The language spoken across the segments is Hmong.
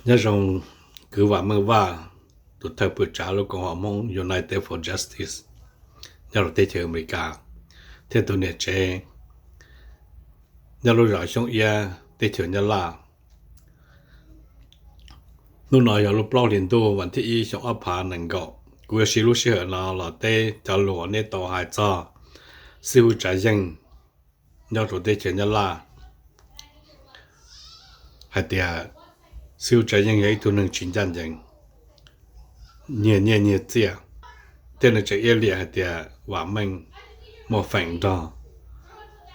Nyob zoo kwv Vam Meej Vaj, tus thawj pwm tsav lub koom haum Hmoob United for Justice nyob rau teb chaws Amelikas, thiab tus niam tsev nyob lub zos Xyoob Iab teb chaws Nyab Laj. Hnub no yog lub plaub hlis ntuj vas thib ib xyoo ob phav nees nkaum. Kuv yuav siv lub sij hawm no los teb cov lus uas nej tau hais txog xib hwb Tsav Yeej nyob rau teb chaws Nyab Laj hais tias xib hwb Tsav Yeej yog ib tug neeg tsis ncaj ncees, nyiag nyiaj nyiag txiaj, thiab nws tseem iab liam hais tias Vam Meej muaj feem nrog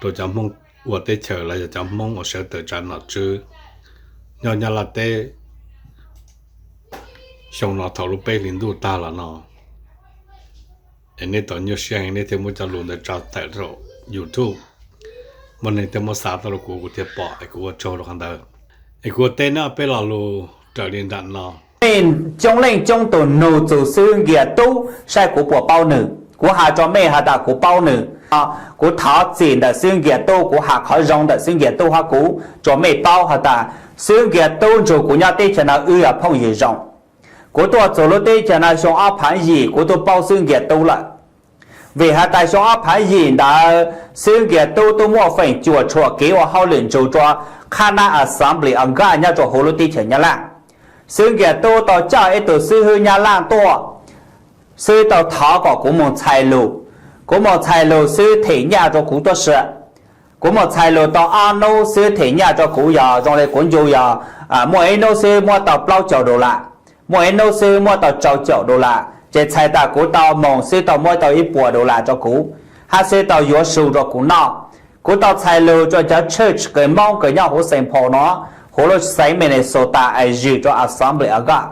rau cov Hmoob ua teb chaws los yog cov Hmoob uas sawv tawm tsav nom tswv nyob Nyab Laj teb xyoo no thaum lub peb hlis ntuj tag los no. Es nej tau nyuaj siab heev nej thiaj muab cov lus ntawd tso tawm rau YouTube. Muaj neeg thiaj muab xa tuaj rau kuv, kuv thiaj pom es kuv ua tsaug rau qhov ntawd. Es kuv ua teb neb ob peb lo lus raws li nram no. Mej coob leej coob tus nug txug xib hwb Nkias Tub saib kuv puas paub nws. Kuv has rua mej has tas kuv paub nws. Kuv thov txim ntawm xib hwb Nkias Tub, kuv has qhov zoo ntawm xib hwb Nkias Tub hab kuv rua mej paub has tas xib hwb Nkias Tub nrug kuv nyob teb chaws no wb yog phooj ywg zoo. Kuv tuaj txug lub teb chaws no xyoo ob phav yim kuv tub paub xib hwb Nkias Tub lawm. Vim has tas xyoo ob phav yim ntawd xib hwb Nkias Tub tub muaj feem cuam tshuam kev ua hauj lwm nrug rua qhab nab assembly of God nyob rua huv lub teb chaws Nyab Laj. Xib hwb Nkias Tub tau coj ib tug xib hwb Nyab Laj tuaj, xib hwb tau thov kom kuv moog txhais lus. Kuv moog txhais lus xib hwb them nyaj rua kuv tuab si. Kuv moog txhais lus tau ob nub xib hwb them nyaj rua kuv yog zoo le kuv ncu yog muaj ib nub xib hwb muab tau plaub caug dollar, muaj ib nub xib hwb muab tau rau caum dollar, ces txhais tas kuv tau moog xib hwb tau muab tau ib puas dollar rua kuv, hab xib hwb tau yuav su rua kuv noj. Kuv tau txhais lus rua cov church kws Moob kws nyob huv Saint Paul no, huv lub xeev Minnesota es zwm rua Assembly of God.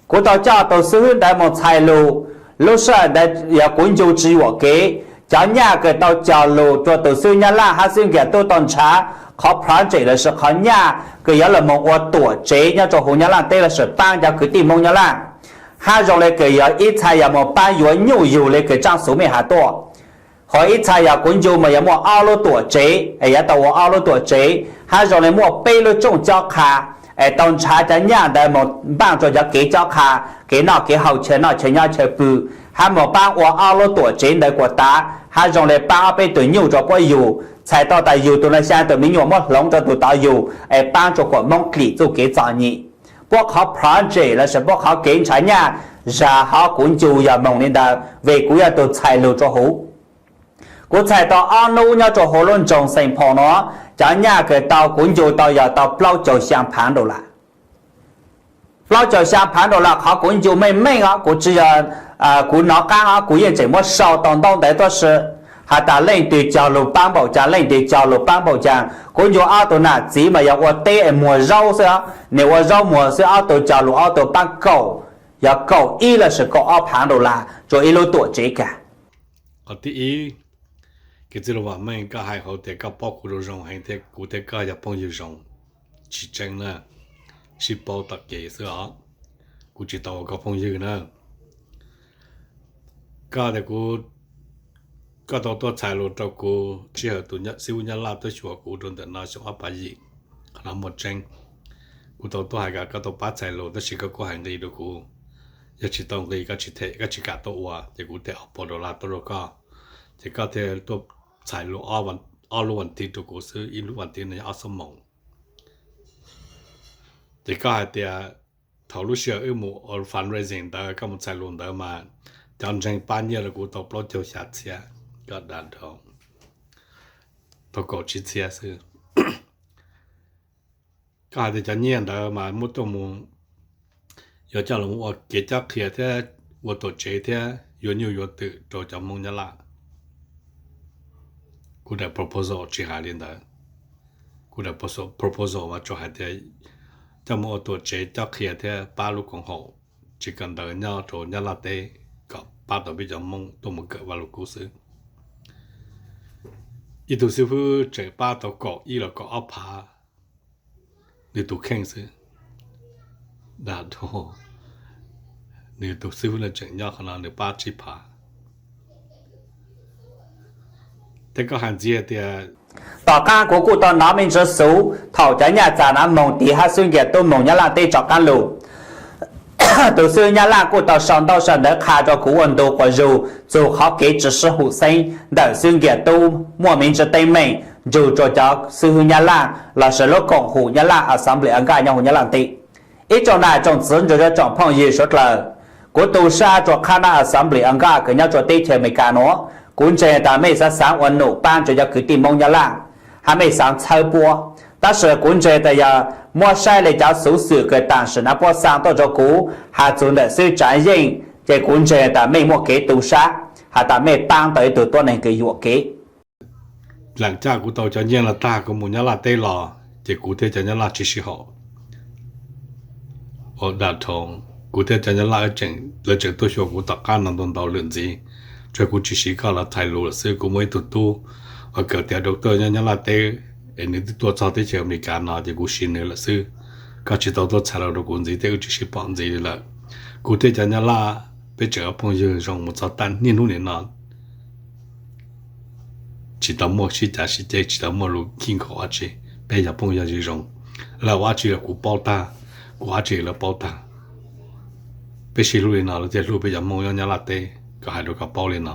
Kuv tau coj tus xib hwb ntawd moog txhais lus. Lub sij hawm ntawd yog kuv ncu tsis yuam kev, cov nyaj kws tau cog lus rua tus xib hwb Nyab Laj hab xib hwb Nkias Tub tau nrhav qhov project lossis qhov nyaj kws yuav lug moog ua tuam tsev nyob rua huv Nyab Laj teb lossis paab cov kwv tij Moob Nyab Laj, hab zoo le kws yog ib txha yog moog paab yuav nyuj yug le kws tsaaj xuv mej has tuaj. Ho ib txha yog kuv ncu mas yog muaj ob lub tuam tsev, es yuav tau ua ob lub tuam tsev, hab zoo le muaj peb lub tsooj cob qha, es tau nrhav cov nyaj ntawd moog npaaj rua cov kev cob qha, kev noj kev haus, chaw noj chaw nyob chaw pw, hab moog paab ua ob lub tuam tsev ntawd kuas tas, hab zoo le paab ob peb tug nyuj rua puab yug, txhais tau tas yug tug no xyaa tug me nyuam muab hloov rua tug tod yug, es paab rua kuas Moob klim txuj kev txom nyem. Puab qhov project lossis puab qhov kev nrhav nyaj, zag hov kuv ncu yog moog le ntawd vim kuv yog tug txhais lus rua huv. Kuv txhais tau ob nub nyob rua huv lub nroog Saint Paul no, cov nyaj kws tau kuv ncu tau yog tau plaub caug xyaa phav dollar. Plaub caug xyaa phav dollar qhov kuv ncu meej meej os, kuv tsi yog, kuv nov qaab os, kuv yeej tseem muab sau tau ntaub ntawv tuab si, has tas leej twg cog lus paab npaum caag, leej twg cog lus paab npaum caag. Kuv ncu ob tug nam txiv mas yog ua teb es muag zaub xwb os, nwg ua zaub muag xwb, ob tug cog lus ob tug paab kaum, yog kaum ib lossis kaum ob phav dollar rua ib lub tuam tsev kag. Qhov thib ib, kev txwj lug Vam Meej, koj hais hauv tias koj paub kuv zoo zoo heev thiab kuv thiab koj yog phooj ywg zoo, tsis tseeb na, sib paub tom kev xwb os, kuv tsis tau ua koj phooj ywg na. Koj tias kuv, koj tau tuaj txhais lus rau kuv sij hawm tus xib hwb Nyab Laj tuaj xyuas kuv rau ntawm no xyoo ob phav yim, qhov no muaj tseeb. Kuv tau tuaj hais kom koj tau pab txhais lus tab sis koj kuj hais nqi rau kuv, yog tsis tau nqi koj tsis them, koj tsis kam tuaj ua ces kuv them ob puas dollar tuaj rau koj, ces koj thiaj tuaj txhais lus ob lub vas thiv rau kuv xwb, ib lub vas thiv no yog ob xuab moos. Ces koj hais tias thaum lub sij hawm wb mus fundraising ntawd koj mus txhais lus ntawd mas cov ntseeg pab nyiaj rau kuv tau plaub caug xya txhiab, koj dag dhau, tau kaum tsib txhiab xwb. Koj hais tias cov nyiaj ntawd mas muab tuaj mus, yuav coj los ua kev cob qhia thiab ua tuam tsev thiab yuav nyuj yuav twm rau cov Hmoob Nyab Laj. Kuv daim proposal tsis hais li ntawd. Kuv daim proposal mas tsuas hais tias coj mus ua tuam tsev cob qhia thiab pab lub koom haum tsis kawm ntawv nyob rau Nyab Laj teb kom pab tau peb cov Hmoob tuaj mus kawm Vaj Lug Kub xwb. Ib tug xib hwb tseem pab tau kaum ib los kaum ob phav, nws tus kheej xwb. Dag dhau, nws tus xib hwb no tseem nyob qhov no nws pab tsib phav. Thiab koj hais ntxiv hais tias Tom qab kuv kuj tau hnov me ntsis xov thaum cov nyaj txag no moog tiv hab xib hwb Nkias Tub moog Nyab Laj teb rov qaab lug. Tus xib hwb Nyab Laj kuj tau sau ntaub sau ntawv qha rua kuv ua ntu quas zug txug qhov kev tsi sib hum xeeb ntawm xib hwb Nkias Tub muaj me ntsis teeb meem nrug rua cov xib hwb Nyab Laj lossis lub koom hum Nyab Laj Assembly Ankaj nyob huv Nyab Laj teb. Ib tsoom nam tsoom txiv nrug rua tsoom phooj ywg suav dlawg, kuv tu sab rua qhab nab Assembly Ankaj kws nyob rua teb chaws Amelikas nuav, kuv ntseeg tas mej xaav xaav ua num paab rua cov kwv tij Moob Nyab Laj, has mej xaav txhawb puab. Tab sis kuv ntseeg tas yog muab saib le cov xuv xwm kws tam sim nuav puab xaa tuaj rua kuv has txug ntawm xib hwb Tsav Yeej, ces kuv ntseeg tas mej muaj kev tu sab, has tas mej paab tau ib tug tuab neeg kws yuam kev. Lam caj kuv tau cov nyiaj lug tag kuv moog Nyab Laj teb los ces kuv thiab cov Nyab Laj tsi sib haum ua dam dhoo. Kuv thiab cov Nyab Laj lawv tseem tuaj xyuas kuv tom qab no ntau ntau lwm ntxiv, tsuas kuv tsi siv koj lug txhais lus lawm xwb. Kuv muaj ib tug tub uas kawm tiav doctor nyob Nyab Laj teb, es nws twb tuaj txog teb chaws Amelikas no ces kuv siv nws lawm xwb. Koj tsi tau tuaj txhais lus rua kuv ntxiv thiab wb tsi sib pom ntxiv li lawm. Kuv thiab cov Nyab Laj peb tseem ua phooj ywg zoo mus txog tag niaj hnub nim no, tsis tau muaj sib cav sib ceg, tsis tau muaj lus khib nkaus dab tsi. Peb yog phooj yog ywg zoo, lawv ua dab tsi los kuv paub tag, kuv ua dab tsi lawv paub tag. Peb sib hlub li no lawv thiaj hlub peb cov Hmoob nyob Nyab Laj teb, koj hais rau koj paub li no.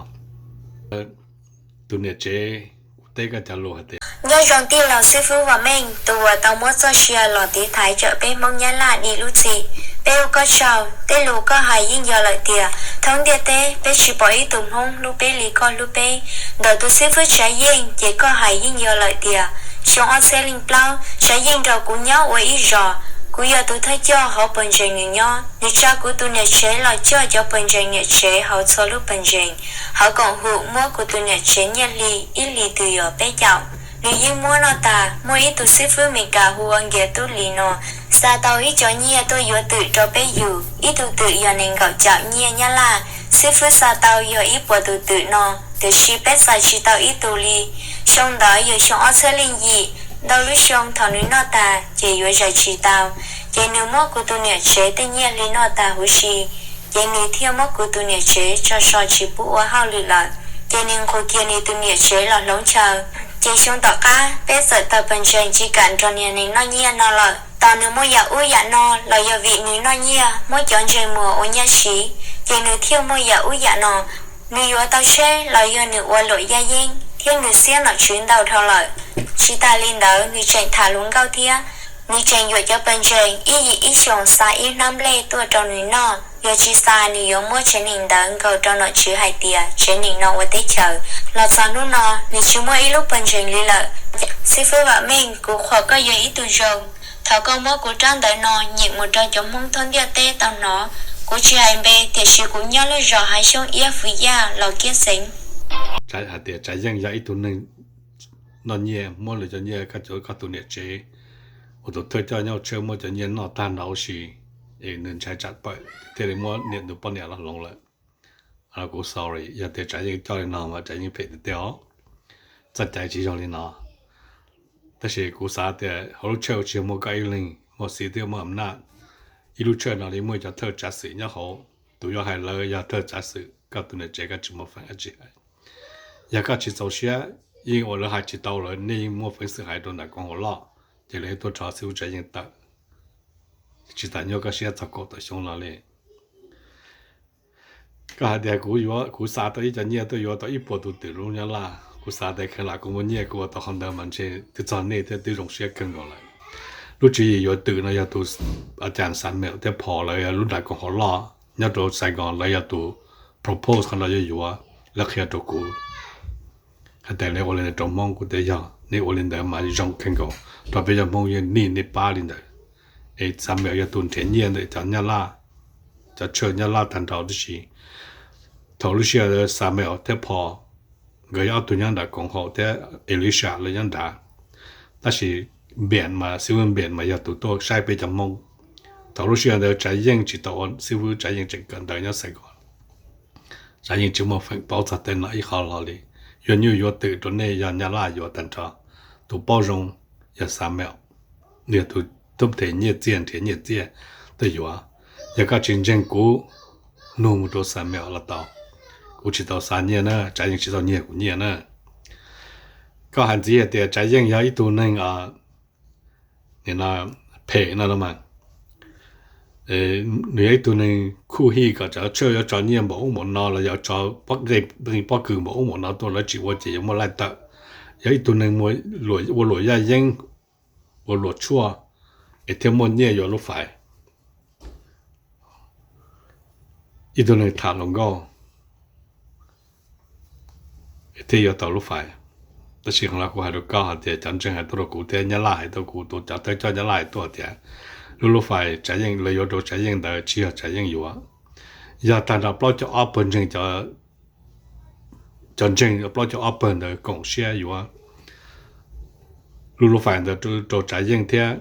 Tus niam tsev, kuv teb koj cov lus hais tias, nyob zoo tij laug xib fwb Vam Meej tus uas tau muab txoj sia los tiv thaiv tsawm peb Hmoob Nyab Laj dim lub txim. Peb ua koj tsaug, tej lus koj hais yeej yog lawm tias thoob ntiaj teb peb tsis pom ib tug Hmoob hlub peb li koj hlub peb. Ntawm tus xib fwb Tsav Yeej ces koj hais yeej yog lawm tias xyoo ob txhiab leej plaub Tsav Yeej nrog kuv nyob ua ib zos. Kuv yog tus thawj coj hauv pawg ntseeg nws nyob, nws tsa kuv tus niam tsev los coj cov pawg ntseeg niam tsev hauv txhua lub pawg ntseeg. Hauv koom hum muab kuv tus niam tsev nyiaj hli ib hlis twg yog peb caum. Nws yeej muab noj tag. Muaj ib tug xib fwb Meskas hu ua Nkias Tub Lis no xa tau ib co nyiaj tuaj yuav twm rau peb yug, ib tug twm yog nees nkaum caum nyiaj Nyab Laj. Xib fwb xa tau yog ib puas tus twm no, tiam sis peb txais tsis tau ib tug li. Xyoo ntawd yog xyoo ob txhiab leej yim, ntau lub xyoo thaum nws noj tag ces yuav zais tsis tau, ces nws muab kuv tus niam tsev tej nyiaj hli noj tag huv si, ces nws thiaj muab kuv tus niam tsev tso so tsis pub ua hauj lwm lawm, ces nws nqus kiag nws tus niam tsev los hloov chaw. Ces xyoo tom qab peb txawm tawm pawg ntseeg tsis kam nrog niag neeg noj nyiaj no lawm. Tos nws muaj yam ub yam no los yog vim nws noj nyiaj muab cov ntseeg muag ua nyaj siv, ces nws thiaj muaj yam ub yam no. Nws yuav tau tsheb los yog nws ua luam yaj yeeb thiab nws xiab nom tswv ntau dhau lawm. Tsis tas li ntawd nws tseem tham hluas nkauj thiab. Nws tseem yuam cov pawg ntseeg ib yim ib xyoos xa ib hnab nplej tuaj rau nws noj, yog tsis xa nws yuav muab tsev neeg ntawd nkaug rau nom tswv hais tias tsev neeg no ua teb chaws. Los txog hnub no nws tsis muaj ib lub pawg ntseeg li lawm. Xib fwb Vam Meej, kuv qhuas koj yuav ib tug zoo. Thov koj muab kuv rab ntawv no nyem mus rau cov Hmoob thoob ntiaj teb tau hnov. Kuv tsis hais npe, tiam sis kuv nyob lub zos Hav Xyoob Iab Fwv Yaj Los Kiab xeev. Hais tias Tsav Yeej yog ib tug neeg noj nyiaj, muab lawv cov nyiaj, koj tus niam tsev uas tus thawj coj nyob tsheb muab cov nyiaj noj tag nrho huv si, es nws ntshai tsam pawm thiaj li muab niam tus poj niam los hloov lawm. Kuv sorry, yog tias Tsav Yeej coj li no mas Tsav Yeej phem tiag tiag os. Txoj cai tsis zoo li no. Tab sis kuv xav tias hauv lub tshawj tsis yog muaj koj ib leeg, muaj Xib thiab muaj Am Naj. Ib lub tshawj no li muaj cov thawj tsav xwm nyob hauv, tus yuav hais lawv yog thawj tsav xwm, koj tus niam tsev koj tsis muaj feem dab tsi hais. Yog koj tsis txaus siab, yeej ua lawv hais tsis tau lawm, nej yeej muaj feem xwm hais rau nram koom haum loj, ces lawv tuaj rho Xib Fwb Tsav Yeej tawm. Tsis tas nyuaj koj siab txog kaum tawm xyoo no li. Koj hais tias kuv yuav, kuv xa tau ib co nyiaj tuaj yuav tau ib puas tus twm lub Nyab Laj, kuv xav tias kheev lam kuv muaj nyiaj kuv ua tau qhov ntawd mas ntshe twb txog nej thiab twb zoo siab kawg nkaus lawm. Lub tswv yim yuav twm no yog tus a cas Xa Meem thiab Phom lawv yog lub nram koom haum loj nyob rau Saigon, lawv yog tus propose qhov no yuav yuav, lawv qhia rau kuv hais tias lawv ua li ntawd rau Hmoob, kuv tias yog nej ua li ntawd mas zoo kawg nkaus rau peb cov Hmoob, yeej nij nej pab li ntawd. Es Xa Meem yog tus nrhiav nyiaj ntawm cov Nyab Laj, cov tshawj Nyab Laj tag nrho tib si. Thaum lub sij hawm Xa Meem thiab Phom, nkawd yog ob tug nyob nram koom haum thiab Elisha lawv nyob nrad. Tab sis Npiam mas, Xib Fwb Npiam mas yog tus tuaj saib peb cov Hmoob. Thaum lub sij hawm ntawd Tsav Yeej tsis tau ua Xib Fwb, Tsav Yeej tseem kawm ntawv nyob Saigon. Tsav Yeej tsis muaj feem paub txog tej no ib qho hlo li. Yuav nyuj yuav twm rau nej yog Nyab Laj yuav tag nrho. Tus paub zoo yog Xa Meem, nws yog tus tub them nyiaj txiaj, nrhiav nyiaj txiaj tuaj yuav. Yog koj tsis ntseeg kuv, nug mus rau Xa Meem los tau. Kuv tsis tau xa nyiaj na, Tsav Yeej tsis tau nyiag kuv nyiaj na. Koj hais ntxiv hais tias Tsav Yeej yog ib tug neeg, nim no, phem no los mas, nws yog ib tug neeg khuj hij kom cov tshawj yuav tso nyiaj npaum ub npaum no los yog tso pob kws npaum ub npaum no tuaj lawv tsis ua ces yuav muaj laij tawm. Yog ib tug neeg ua luam yaj yeeb, ua luam tshuaj, es thiaj muaj nyiaj yuav lub fais. Ib tug neeg tham hluas nkauj thiaj yuav tau lub fais. Tab sis qhov no kuv hais rau koj hais tias cov ntseeg hais tuaj rau kuv thiab Nyab Laj hais tuaj, kuv tus cov thawj coj Nyab Laj hais tuaj tias lub lub fais Tsav Yeej lawv yuav rau Tsav Yeej ntawd tsis yog Tsav Yeej yuav. Yog tag nrho plaub caug ob pawg ntseeg, cov ntseeg plaub caug ob pawg ntawd koom siab yuav lub lub fais ntawd rau Tsav Yeej thiab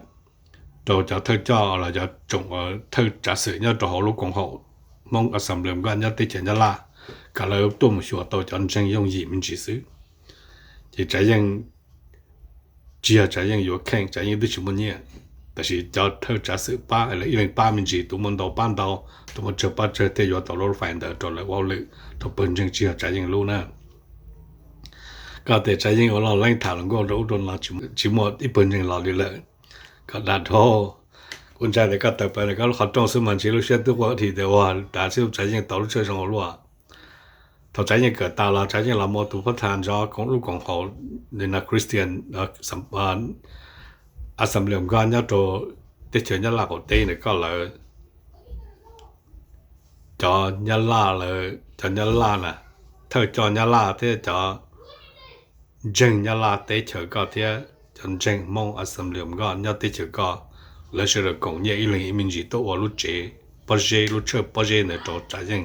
rau cov thawj coj los cov tsoom thawj tsav xwm nyob rau hauv lub koom haum Hmoob Assembly of God nyob teb chaws Nyab Laj, kom lawv tuaj mus xyuas tau cov ntseeg yooj yim me ntsis xwb. Ces Tsav Yeej, tsis yog Tsav Yeej yuav kheej, Tsav Yeej twb tsis muaj nyiaj, tab sis cov thawj tsav xwm pab, ib leeg pab me ntsis, tus muaj ntau pab ntau, tus muaj tsawg pab tsawg thiaj yuav tau lub lub fais ntawd rau lawv ua hauj lwm rau pawg ntseeg tsis yog Tsav Yeej lub na. Koj tias Tsav Yeej ua loj leeb tham hluas nkauj rau ub rau no, tsis muaj ib pawg ntseeg los li lawm. Koj dag dhau. Kuv ntshai tias koj tawm plaws ntawm koj lub qhov rooj xwb mas ntshe lub siab twb quaj dhi tias ua dav xwb Tsav Yeej tau lub tshawj zoo ua luaj. Thaum Tsav Yeej kawm tas los Tsav Yeej los muaj tus phab thas nyob lub koom haum Christian Assembly of God nyob rau teb chaws Nyab Laj qaum teb ntawm koj lawm. Cov Nyab Laj lawv, cov Nyab Laj na, thawj coj Nyab Laj thiab cov ntseeg Nyab Laj teb chaws koj thiab cov ntseeg Hmoob Assembly of God nyob teb chaws koj, lawv sawv daws koom nyiaj ib leeg ib me ntsis tuaj ua lub tsev pob zeb, lub tshawj pob zeb ntawd rau Tsav Yeej.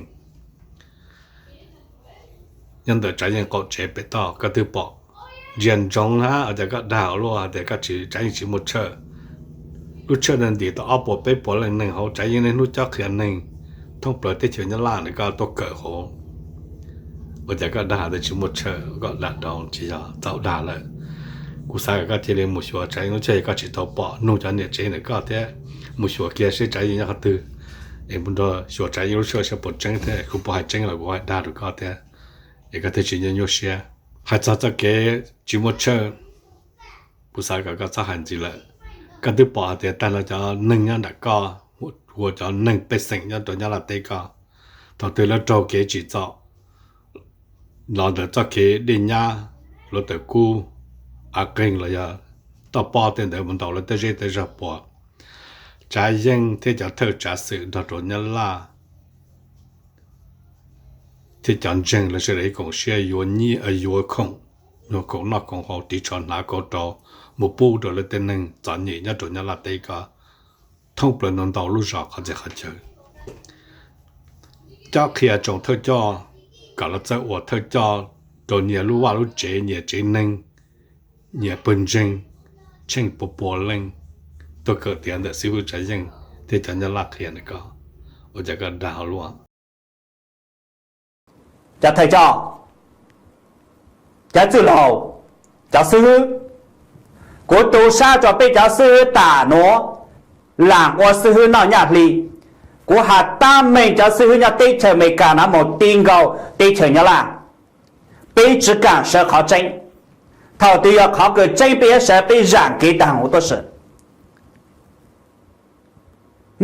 Nyob ntawm Tsav Yeej qaum tsev pem toj koj twb pom, ntsia ntsoov hab ua cas koj dag ua luaj hais tias koj tsis, Tsav Yeej tsis muaj tshawj. Lub tshawj ntawd ntim tau ob puas peb puas leej neeg hauv Tsav Yeej niaj hnub cob qhia neeg thoob plaws teb chaws Nyab Laj ntawm koj tuaj kawm hauv. Ua cas koj dag tias tsis muaj tshawj, koj dag dhau tsis yog txaus dag lawm. Kuv xav kom koj cia li mus xyuas Tsav Yeej lub tshawj, yog koj tsis tau pom nug cov niam tsev ntawm koj thiab mus xyuas kiag seb Tsav Yeej nyob qhov twg, es mus nrog xyuas Tsav Yeej lub tshawj saib puas tseeb thiab, kuv puas hais tseeb los kuv hais dag rau koj thiab, es koj thiaj tsis nyuaj nyuaj siab. Hais txog txoj kev tsis muaj tshawj, kuv xav kom koj txhob hais ntxiv lawm. Koj twb pom hais tias tag nrho cov neeg nyob nram koj, hu ua cov neeg pej xeem nyob rau Nyab Laj teb koj, thaum twg lawv raug kev tsim txom los ntawm txoj kev dej nyab, hluav taws kub, av qeeg los yog toj pob tej ntawd mus ntaus lawv tej zej tej zog puas, Tsav Yeej thiab cov thawj tsav xwm nrog rau Nyab Laj thiab cov ntseeg lawv sawv daws koom siab yuav nyiaj, yuav khoom, yuav khoom noj khoom haus, ris tsho hnav kauv rau, mus pub rau lawv tej neeg txom nyem nyob rau Nyab Laj teb koj thoob plaws ntau ntau lub zos qhov txhia qhov chaw. Cob qhia tsoom thawj coj kom los txawj ua thawj coj rau nyias lub vaj lub tsev, nyias tsev neeg, nyias pawg ntseeg, tsheej pua pua leej, tuaj kawm tiav ntawm xib hwb Tsav Yeej thiab cov Nyab Laj qhia ntawm koj. Ua cas koj dag ua luaj? Cov thawj coj, cov txwj laug, cov xib hwb, kuv tu sab rau peb cov xib hwb tam nuav, lam ua xib hwb noj nyaj hli. Kuv has tab meeg cov xib hwb nyob teb chaws Amelikas no mus ti nkaus teb chaws Nyab Laj, peb tsi kaam sawv qhov tseeb. Thaum twg yog qhov kws tseeb peb yuav sawv peb zaam kev taag huv tuab si.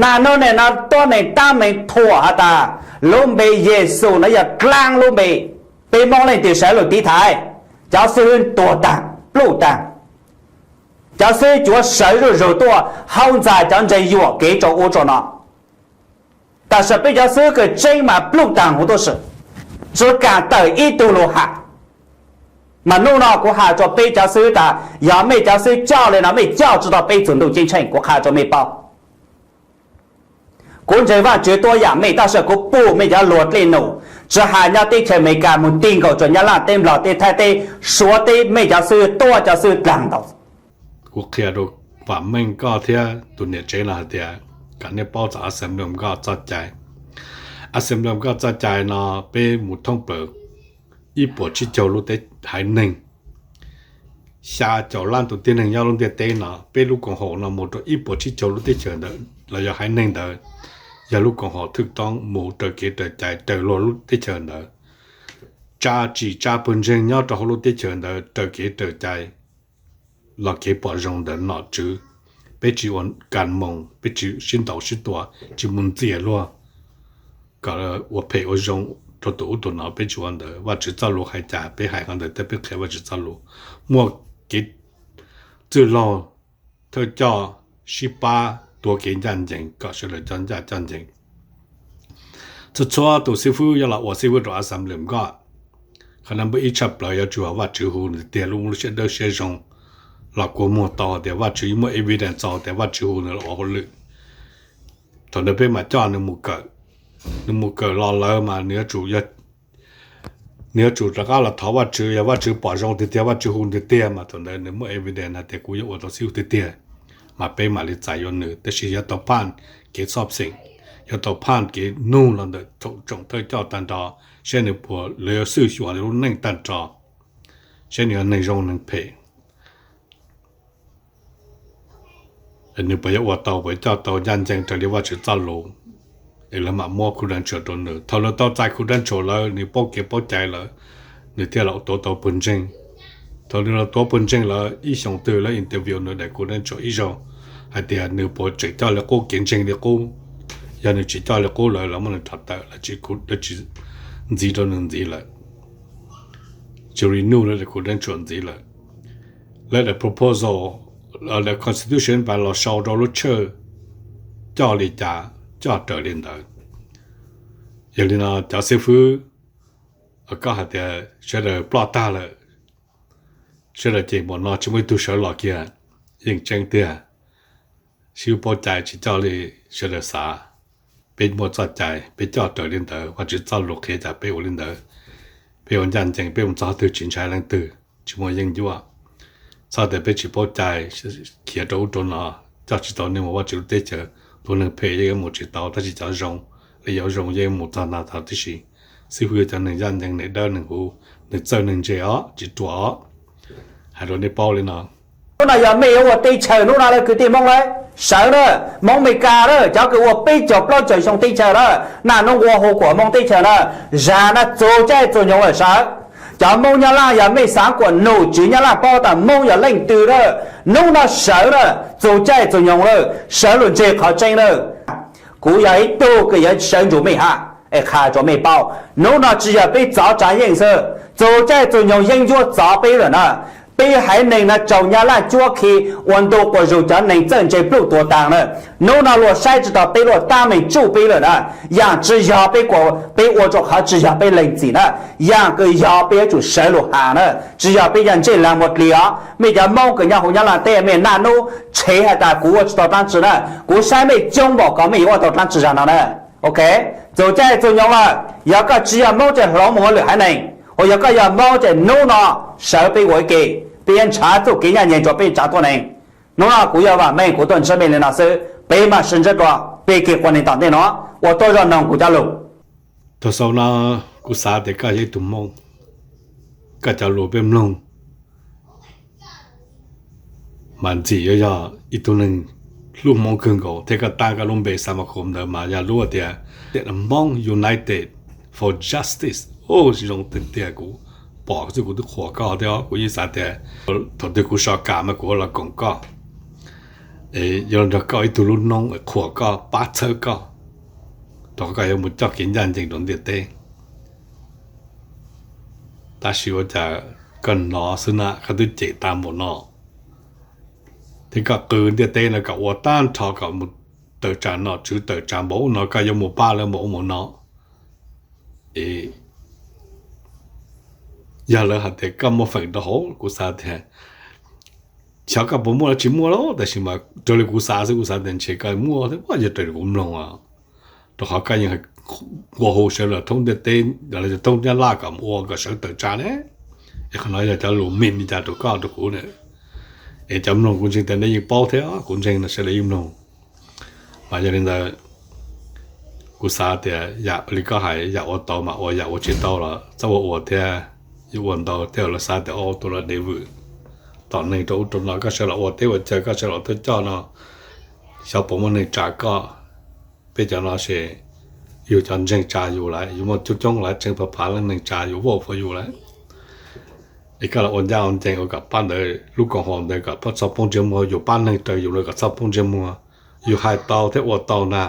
Naj nub nim no tuab neeg tab meeg thuam has tas lub npe Yexus no yog dlaab lub npe. Peb Moob leej twg sawv lug tiv thaiv, cov xib hwb tuag taag pluj taag. Cov xib hwb cuav sawv zuj zug tuaj haub ntxag cov ntseeg yuam kev rau ub rau no. Tam sim peb cov xib hwb kws tseeb mas pluj taag huv tuab si, tsi kaam tawm ib tug lug has. Mas nub no kuv has rua peb cov xib hwb tas yog mej cov xib hwb coj le no mej coj tsi tau peb txug ntuj ceeb tsheej, kuv qha rua mej paub. Kuv ntseeg Vaajtswv tuab yaam mej, tab sis kuv pum mej cov luag dlej num, tsi has nyob teb chaws Amelikas moog ti nkaus rua Nyab Laj teb, Nplog teb, Thaib teb, Suav teb, mej cov xib hwb tuab cov xib hwb dlaag ntau. Kuv qhia rua vaam meej koj thiab tug niam tsev no has tias kom nej paub txug Assembly of God txoj cai. Assembly of God txoj cai no peb mus thoob plaws ib puas tsib caug lub teb haiv neeg, xya caum lab tug tib neeg nyob lub ntiaj teb no, peb lub koom haum no mus rua ib puas tsib caug lub teb chaws ntawd los yog haiv neeg ntawd, yog lub koom haum thwj toob mus raws kev raws cai raws luag lub teb chaws ntawd. tsa tsim tsa pawg ntseeg nyob rau hauv lub teb chaws ntawd raws kev raws cai los kev pom zoo ntawm nom tswv. Peb tsis ua kas moos, peb tsis sib ntaus sib tua, tsis mus ntxias luag kom ua phem ua zoo rau tus ub tus no, peb tsis ua ntawd. Vajtswv txoj lus hais cas peb hais qhov ntawd thiab peb qhia Vajtswv txoj lus. Muaj kev txwj laug thawj coj sib pab tuav kev ncaj ncees kom sawv daws coj ncaj coj ncees. Txhua txhua tus xib fwb yuav los ua xib fwb rau Assembly of God, qhov no npawb ib tshaj plaws yuav tsum yog Vajtswv hu nws tiag, lub siab dawb siab zoo los kua muag tau tias Vajtswv muaj evidence txog tias Vajtswv hu nws los ua hauj lwm. Thaum ntawd peb mam coj nws mus kawm. Nws mus kawm los lawm mas nws yuav tsum rov qab los thov Vajtswv, yog Vajtswv pom zoo tiag tiag, Vajtswv hu tiag tiag mas thaum ntawd nws muaj evidence hais tias kuv yuav ua tau xib fwb tiag tiag, mas peb mam li txais yuav nws. Tab sis yuav tau phaj kev txhob xeem, yuav tau phaj kev nug los ntawm tsoom thawj coj tag nrho, saib nws puas, lawv yuav xwj xyuas nws lub neej tag nrho, saib nws yog neeg zoo neeg phem, nws puas yuav ua tau, puas coj tau ncaj ncees raws li Vajtswv txoj lus. Es lawv mam muab khu dab tshuam rau nws. Thaum lawv tau txais khu dab tshuam lawm, nws paub kev paub cai lawm, nws thiaj los tuav tau pawg ntseeg. Thaum nws los tuav pawg ntseeg lawm, ib xyoos twg lawv interview nws daim khu dab tshuam ib zaug hais tias nws puas tseem coj li qub, kev ntseeg li qub. Yog nws tsis coj li qub lawm, lawv muab nws rho tawm, lawv tsis ntxiv rau nws ntxiv lawm, tsis renew lawv daim khu dab tshuam ntxiv lawm. Lawv daim proposal, lawv constitution pas los sau rau lub tshawj coj li cas coj raws li ntawd. Yog li no cov xib fwb, koj hais tias sawv daws ploj tag lawm, sawv daws ces mus no tsis muaj ib tug sawv los kiag, yeej tseeb tiag. Xib fwb paub cai tsis coj li sawv daws xav. Peb muaj txoj cai, peb coj raws li ntawd, Vajtswv txoj lus qhia cas peb ua li ntawd. Peb ua ncaj ncees, peb mus txog twg tsis ntshai leej twg, tsis muaj yeeb ncuab. Txhob tias peb tsis paub cai, khiav rau ub rau no, coj tsis tau nej mus Vajtswv lub teb chaws. Tus neeg phem yeej yuav mus tsis tau, tab sis cov zoo, li cov zoo yeej mus txog ntag tib si. Xib fwb yog cov neeg ncaj ncees, neeg dawb neeg huv, nws txawj neeg ntse os, tsis ruam os. Hais rau nej paub li no. Hnub no yog mej yuav ua teb chaws hnub no lawm kwv tij Hmoob lawm, sawv na, Hmoob Meskas na, cov kws ua peb caug plaub caug xyoo teb chaws na, naj nub nqua hu kuam Hmoob teb chaws na, zag na, txug caij txug nyoog lawm sawv. Cov Hmoob Nyab Laj yog mej xaav kuam num tswv Nyab Laj paub tas Hmoob yog leej twg na, hnub no sawv na, txug caij txug nyoog lawm, sawv lug ntseg qhov tseeb lawm. Kuv yog ib tug kws yuav sawv ntsug mej hab, es qha rua mej paub, hnub no tsi yog peb txov tsav yeej xwb, txug caij txug nyoog yeeb ncuab txov peb lawm na. Peb haiv neeg no tsaug Nyab Laj cuab khi ua ntu quas zug cov neeg txawj ntse pluj tuag taag na. Hnub no luag saib tsi taug peb, luag tab meeg tsuj peb lawm na. Yaam tsi yog peb, peb ua rua qhov tsi yog peb leej txim na, yaam kws yog peb yuav tsum sawv lug has na, tsi yog peb yog ntsej laag muag dlig os. Mej cov Moob kws nyob huv Nyab Laj teb mej naj nub tshev has tas kuv ua tsi tau dlaab tsi na, kuv saib mej coob npaum ko mej yuav ua tau dlaab tsi zag no na. Ok, txug caij txug nyoog lawm, yog koj tsi yog Moob ces hloov moog ua lwm haiv neeg, hos yog koj yog Moob ces hnub no sawv peb ua ib ke, peb yuav nrhav txuj kev nyaaj nyeeg rua peb tsav tuab neeg. Hnub no kuv yog Vaam Meej, kuv tuaj ntsib mej li no xwb, peb maam sib ntsib dlua peb ke quas neeg tom ntej no, ua tuab zog noog kuv cov lug. Thaum xaus no kuv xav tias koj yog ib tug Moob, koj cov lug peb mloog, mas ntxim yuav yog ib tug neeg hlub Hmoob kawg nkaus thiab koj taab koj lub npe xa ma khoom ntawd mas yog lub tias Hmoob United for Justice. Zoo tiag tiag, kuv pom xwb kuv twb qhuas koj thiab os. Kuv yeej xav tias thaum twg kuv so kam mas kuv ua los koom koj, yuav los nrog koj ib tug lub noob qhuas koj pab txhawb koj, rau qhov koj yuav mus coj kev ncaj ncees rau ntiaj teb. Tab sis ua cas koj hnov xwb na koj twb cem tas npaum no, thiab koj qw ntiaj teb no kom ua tag nrho kom mus tawm tsam nom tswv tawm tsam npaum ub no, koj yuav mus pab lawv npaum ub npaum no. Yog lawv hais tias koj muaj feem rau hauv, kuv xav tias xyov koj puas muaj los tsis muaj lauj, tab sis mas raws li kuv xav xwb kuv xav tias ntshe koj muaj thiab, yog raws li kuv mloog os. Rau qhov koj yeej nqua hu sawv daws thoob ntiaj teb, thoob Nyab Laj kom mus ua kom sawv tawm tsam ne. Es qhov no yog cov lus mim li cas rau koj rau kuv na? Es cov mloog kuv ntseeg tias nej yeej paub thiab, kuv ntseeg no sawv daws yeej mloog. Mas yog li ntawd, kuv xav tias yam li koj hais, yam ua tau mas ua, yam ua tsis tau los txhob ua ua thiab. Yuav ua ntau thiab lawv xav tias ua tus los dev vwm tom neeg rau ub rau no, koj sawv los ua teb ua chaw, koj sawv los thawj coj no, xyov puas muaj neeg tsa koj. Peb cov no ces yus cov ntseeg tsa yus lawm, yus muaj coob coob lawm, tseem phav phav leej neeg tsa yus, vote for yus lawm. Es koj los ua ncaj ua ncees ua kom pab ntawd lub koom haum ntawd kom pab txhob poob ntsej muag, yus pab neeg raws yus lawm kom txhob poob ntsej muag. Yus hais tau thiab ua tau na.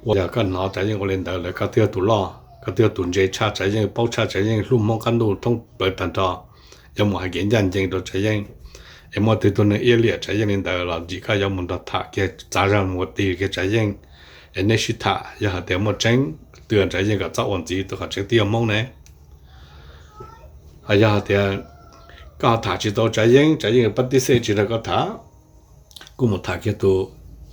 Ua yog koj hnov Tsav Yeej ua li ntawd lawm, koj twb yog tus loj, koj twb yog tus ntse tshaj Tsav Yeej, paub tshaj Tsav Yeej, hlub Hmoob qab ntuj thoob plaws tag nrho, yuav mus hais kev ncaj ncees rau Tsav Yeej. Es muaj twg tug neeg iab liam Tsav Yeej li ntawd los ntxim koj yuav mus nrog tham kiag, txav zog mus ua ti kiag Tsav Yeej. Es neb sib tham, yog hais tias muaj tseeb, twb yog Tsav Yeej kom txhob ua ntxiv, tus qhov tseeb twb yog Hmoob ne. Yog hais tias koj ho tham tsis tau Tsav Yeej, Tsav Yeej pab tib xej tsis nrog koj tham, kuj mus tham kiag tus,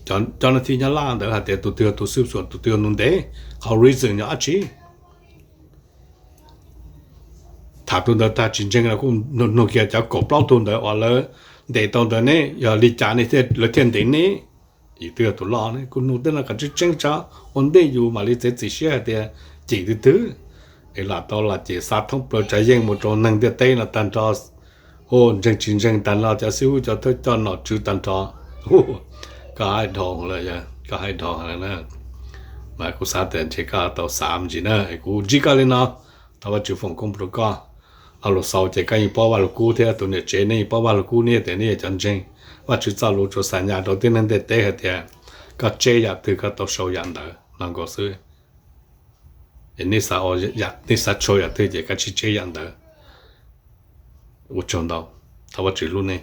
cov, cov nas thij nyob laj ntawd hais tias tus twg yog tus xwb xuam, tus twg yog nus ntev, qhov reason yog dab tsi. Tham tus ntawd tag tsis ntseeg los kuj nug kiag cov kaum plaub tug ntawd uas lawv ntes tau ntawd ne, yog li cas ne lawv thiaj ntes ne. Yus twb yog tus loj ne, kuj nug tej no kom tseeb tseeb tso, ua ntej yus mam li txiav txim siab hais tias cem twg twg. Es lam tau lam cem xa thoob plaws Tsav Yeej mus rau neeg ntiaj teb no tag nrho, hu ntseeg tsis ntseeg tag nrho, cov xib hwb cov thawj coj nom tswv tag nrho. Koj hais dhau lawm, koj hais dhau lawm na. Mas kuv xav tias ntshe koj tau xav me ntsis na, es kuv ntsib koj li no, thov Vajtswv foom koob rau koj. Lo lus xaus ces koj yeej paub Vaj Lug Kub thiab tus niam tsev nej yeej paub Vaj Lug Kub, nej tias nej yog cov ntseeg Vajtswv txoj lus tsuas xam nyas rau tib neeg ntiaj teb hais tias koj tseb yam twg koj tau sau yam ntawd no nkaus xwb. Nej xav, nej xav sau yam twg ces koj tsib tseb yam ntawd. Ua tsaug ntau, thov Vajtswv hlub nej.